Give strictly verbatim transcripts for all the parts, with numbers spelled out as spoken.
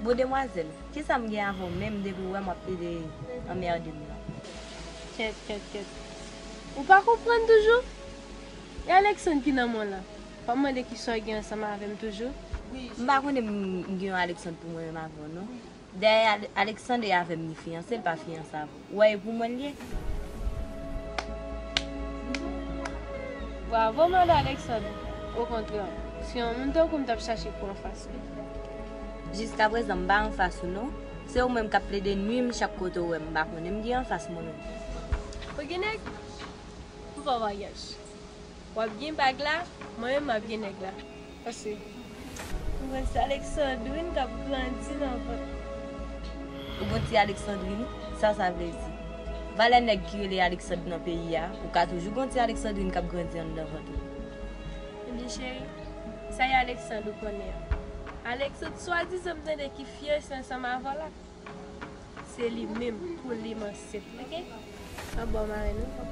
Bon, demwazèl, kisa m gen avè w menm depi w wè m ap plede anmède m nan? Kèt, kèt, kèt. Ou pa konprann toujou? E Alexandre ki nan men w la? Pa mande kisa w gen ansanm avè m toujou? M pa konnen m, m gen yon Alexandre pou mwen menm avè w, non. Dayè, Ale-, Alexandre avè m li fiyanse, l pa fiyanse avè w. Ou wè, e pou mwen l ye. Bravo, madan Alexandre. Okontrè, si yon moun tankou m t ap chache kou anfas li. Jiskaprezan, m pa anfas ou non. Se ou menm k ap plede nwi m chak kote w wè m, m pa konnen m gen anfas mwen menm. Ou gen nèg? Ou pa voyaj. W ap gen bag la, mwen menm m ap gen nèg la. Pase. Ou wè se Alexandrine k ap grandi nan vant. Ou gon ti Alexandrine, sa sa vle di? Valè nèg ki rele Alexandre nan peyi a, ou ka toujou gon ti Alexandrine k ap grandi anndan vant ou. Ebyen cheri, sa e Alexandre ou konnen an. Alexandre swadizan m tande ki fiyanse ansanm avè w la. Se li menm pou li m ansent, oke? An bon marenn ou.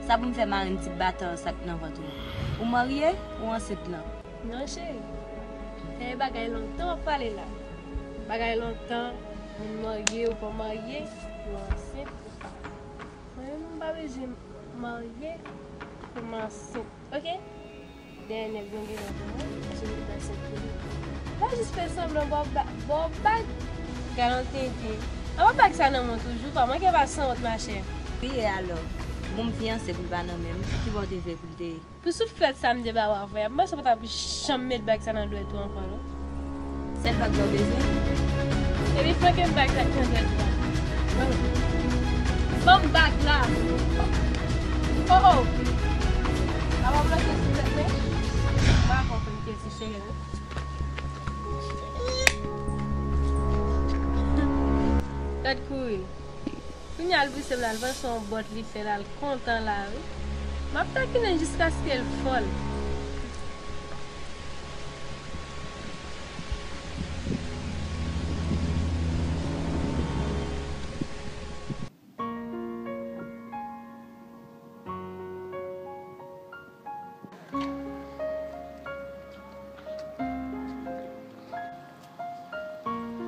Sa pou m fè marenn ti bata sa k nan vant ou? Ou marye, ou ansent lan? Non cheri. Sa e bagay lontan w ap pale la. Bagay lontan, moun marye ou pa marye, yo ansent ou pa. Mwen menm m pa bezwen marye pou m ansent, oke? Dèyè nèg mwen gen nan men mwen, se li k pral sèt pou li. Pa jis fè sanblan, ba w ba-, ba w bag. Galanterie. An ba w bag sa nan men w toujou, pa manke pa sanwont machè. Wi e alò, bon m fiyanse pou l pa nan men m, kibò w te vle pou l te ye? Pou souflèt sa m te ba w avè a, m panse w pa t ap janm met bag sa nan dwèt ou ankò non. Sèl bag la w bezwen? Epi flanke m bag sa k nan dwèt ou a. Ban m bag la. Oh oh. A pa bloke sou tèt mwen. M pa konprann kèsi cheri. Gad kouri. Kounye a l pouse m la, l panse yon bòt li fè la, l kontan la wi. M ap takinen l jiskaske l fò l.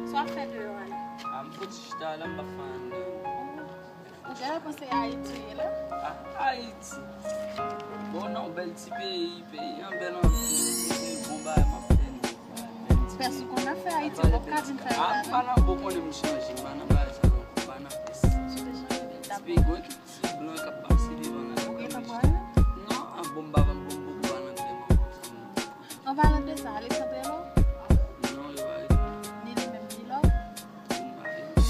Sa w ap fè deyò a la? A, m fouti chita la, m p ap fè anyen. Ou genlè panse Ayiti w ye la? A, Ayiti. Bon, non, bèl ti peyi, peyi an bèl anpil, bon bagay m ap fè, non. Bèl ti peyi. Pès ou konn ap fè Ayiti, ou pap ka vin fè yo la, non? A, m pa nan bon, konnen m chanje, m pa nan bagay sa non, m pa nan pès. Si w te chanje, m t ap. Ti blan k ap pase devan la. Ou gentan pran yo? Non, a bon, m pa vann bon, bon, bon, pa nan tèm ankò. An palan de sa, Alexandre rele w? Non, li pa rele m. Ni li menm, ni love? Li pa rele m.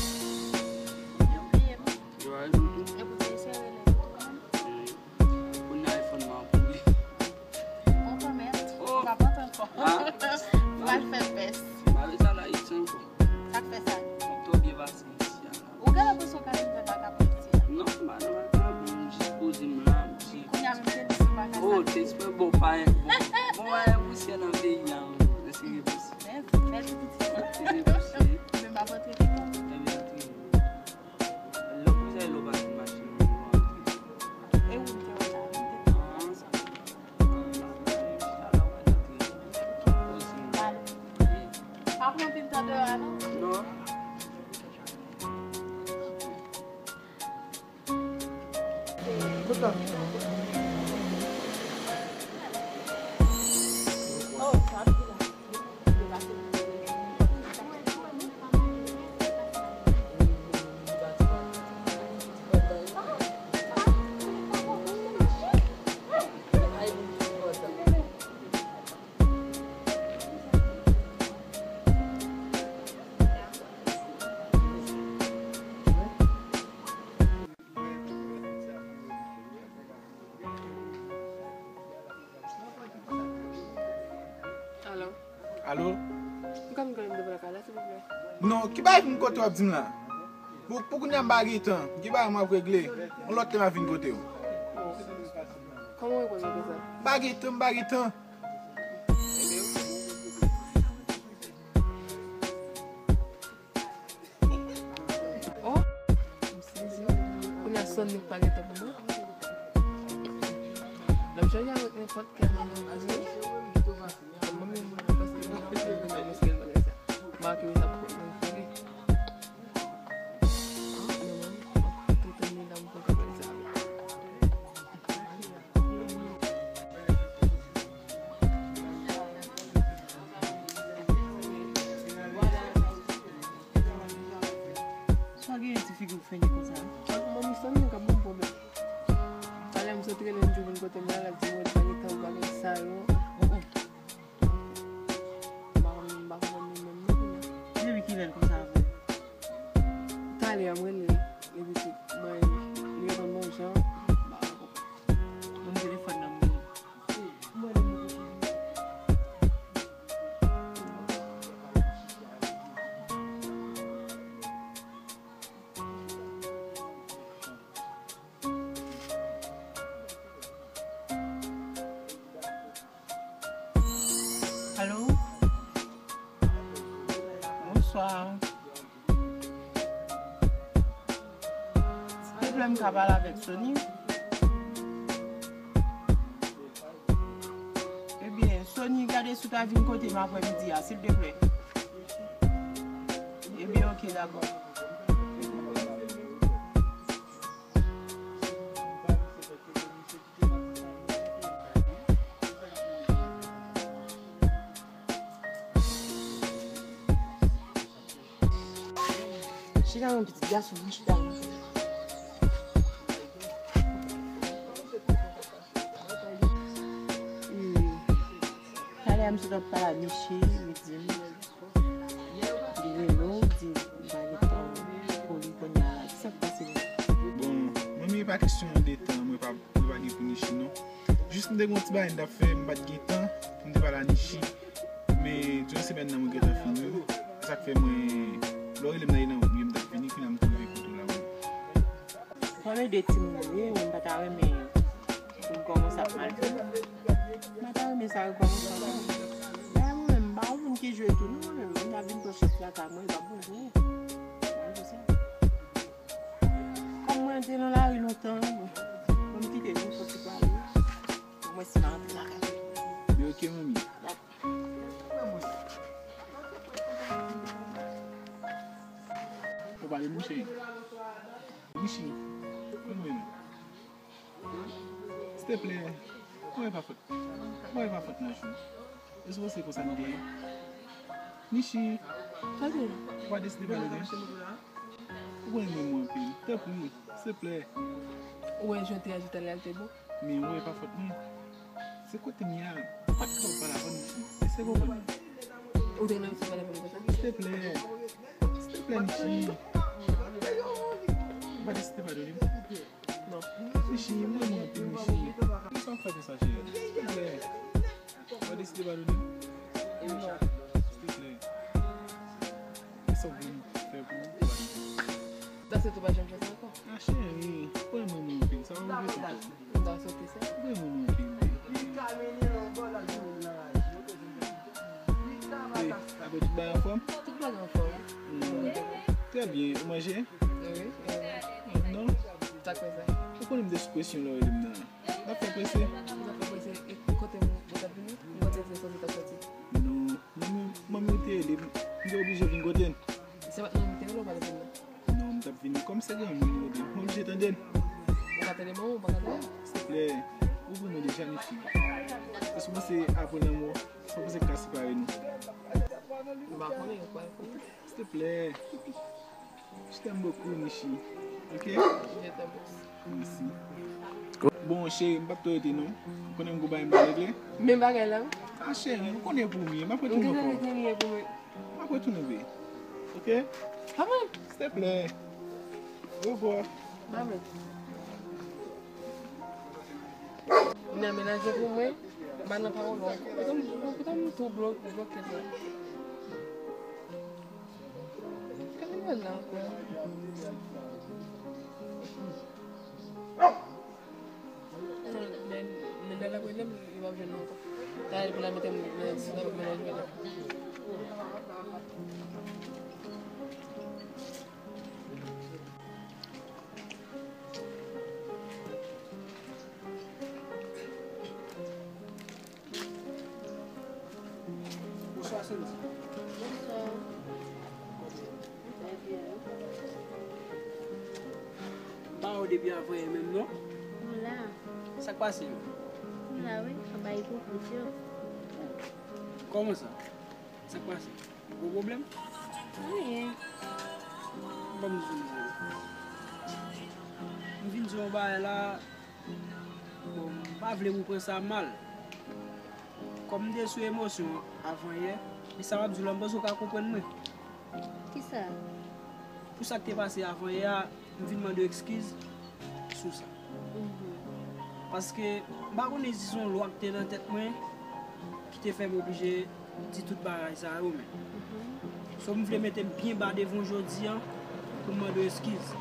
Li bliye m? Li pa rele m tou. Epi w te eseye rele l tou kanmenm? Wi. Kounye a iPhone mwen an pou li. Bon kanmenm, oh, ou pa pòte ankò. A. Ou pral fè pès. M pa vle sa la isit ankò. Sa k fè sa? M ap twò byen pase isi a. Ou genlè panse w ka vin fè vakabon isi a? Non, m pa nan vakabon, m jis poze m la, m di. Kounye a menm te di si w pa ka sa. Oh, te espre bon pa, bon, bon pa gen pousyè nan peyi a, non. Èske gen pousyè? Men, men ti piti. Èske gen pousyè? Men m ap antre devan. Ebyen, antre. Lè w pousyè, lè w pa gen machin, ou antre. E ou te wè la, ou te. Ah, sa. Pa pran anpil tan deyò a non. Non. Alo? Alo? M ka vin konnen m devan lakay la, silvouplè? Non, ki bagay vin kote w ap di m la? Pou, pou kounye a m pa gen tan. Gen bagay m ap regle. Yon lòt lè m ap vin kote w. Kòman w reponn mwen konsa? M pa gen tan, m pa gen tan. Ebyen, oke. Oh! Kounye a sòn li pa gen tan pou mwen. L ap chanje avèk nenpòt kèl moun nan vi nou. Mwen menm, mwen, paske mwen ap fè mwen, mwen, mwen, mwen, mwen, mwen, Ki sa pou mwen fè? Ah, non, non, m ap tou tande la, m kontan konn sa. Sa w genyen ti figi w feni konsa? Ak manmi Sony, m ka ban m pwoblèm. Talè m sot rele m, di vin kote m la, l ap di mwen pa gen tan, bagay sa yo. M pa konn, m pa konprann li menm non kounye a. Depi kilè l konsa avè w? Talè a m rele l, epi tou, mwen, li reponn m yon jan, m pa konprann. Ban m telefòn nan m rele. Alo? Bonswa. Silvouplè, m ka pale avèk Sony? Ebyen, Sony, gade si w ta vin kote m aprèmidi a, silvouplè. Ebyen, oke, dakò. Chita non, pitit gason, chita non. Hmm. Talè a m sot ap pale a Michi, li di m, li rele w, di m pa gen tan pou li kounye a la. Kisa k pase menm? Bon, manmi, e pa kesyon de tan, mwen pa, mwen pa gen pou Nichi, non. Jis m te gen yon ti bagay m t ap fè, m pa t gen tan pou m te pale a Nichi. Men, diran semèn nan, mwen gentan fini. Se sa k fè mwen, lè w rele m nan, nan, m t ap vini, kounye a m tou rive kote w la, wi. Fò m ede timoun yo, wi, mwen pa ta renmen pou m kòmanse ap maltrete. M pa ta renmen sa rekòmanse ankò. Dayè, mwen menm, m pa yon moun ki jwe tou, non, mwen menm, moun ap vin pran chans lakay mwen, li p ap bezwen. Mwen, se sa. Kòm mwen te nan lari lontan, bon, mwen kite nou soti pale. Mwen si m a rantre lakay. Li oke, manmi. Ou pale, mon cheri. Nichi, mwen menm. Silteplè, mwen pa fòt. Mwen pa fòt nan jou. E se konsa n te ye. Nichi, ou pa deside pale, non? Ou konn renmen mwen anpil. Tanpri, silteplè. Ou wè jan w te aji talè a, l te bon? Men ou wè, pa fòt mwen. Se kote m ye a, m pa t kapab pale avè w, Nichi. Èske w konprann? Ou te renmen m si w pale avè m konsa? Silteplè. Silteplè, Nichi. Ou pa deside padone m? Non. Nichi, mwen renmen w anpil, Nichi. Kisa w fè konsa, cheri? Silteplè. Ou pa deside padone m? Non. Silteplè. Kisa w vle m fè pou ou? Sa se tou pa janm fè sa ankò. Ah, cheri, ou renmen mwen anpil, sa pa ouvè tou. M ta swete sa. Ou renmen mwen anpil. Wi, apre tout bagay anfòm? Tout bagay anfòm. Hmm. Trè byen, ou manje? Wi, wi. Non? Sa k fè sa? Ou konnen m te sou presyon lè w rele m nan. M ap fè prese. M ap fè prese. E kote m, ou t ap vini? M panse se sòti t ap sòti. Non, manmi, manmi w te rele m. M te oblije vin kote n. Se pa t manmi w te rele w, ou pa t ap vin nan? Non, m t ap vini. Kòm se granmoun m rele, m oblije tande n. Ou pa tande manman w, ou pa ka tande l? Silteplè, ou vrèman deja, Nichi. Èske w panse apre lanmò, èske w panse k ka separe nou? M pa konnen, ou pral konnen. Silteplè. Je t'aime beaucoup, Nichi. Ok? Je t'aime aussi. Mèsi. Bon, cheri, m p ap twò rete, non. Ou konnen m gon bagay m pral regle. Men bagay la, wi. Ah, cheri, ou konnen pou mwen. M ap retounen ankò. M ap retounen, bebe. Ok? Silteplè. Orevwa. Bye, bye. Ou nan menaje pou mwen, m pa nan pawòl ou ankò. Poutan, poutan m tou blo-, bloke sa. Gade mwen la ankò. Nan, nan, nan, nan, nan, li p ap jwenn nou ankò. Talè pou l al mete m nan, nan, nan, nan, nan. Bonswa, Sandy. Bonswa. Depi avanyè menm non. M la. Sa k pase menm? M la wi, anba ipokrit yo. Kòman sa? Sa k pase? Gwo pwoblèm? Anyen. Ban m di w. M vin di w yon bagay la. Bon, m pa vle pou w pran sa mal. Kòm m te sou emosyon avanyè, e sa m ap di w la, m panse w ka konprann mwen. Kisa? Pou sa k te pase avanyè a, m vin mande w eskiz sou sa. Paske m pa konnen si se yon lwa ki te nan tèt mwen ki te fè m oblije di tout bagay sa yo menm. So m vle mete m byen ba devan w jodi a pou m mande w eskiz.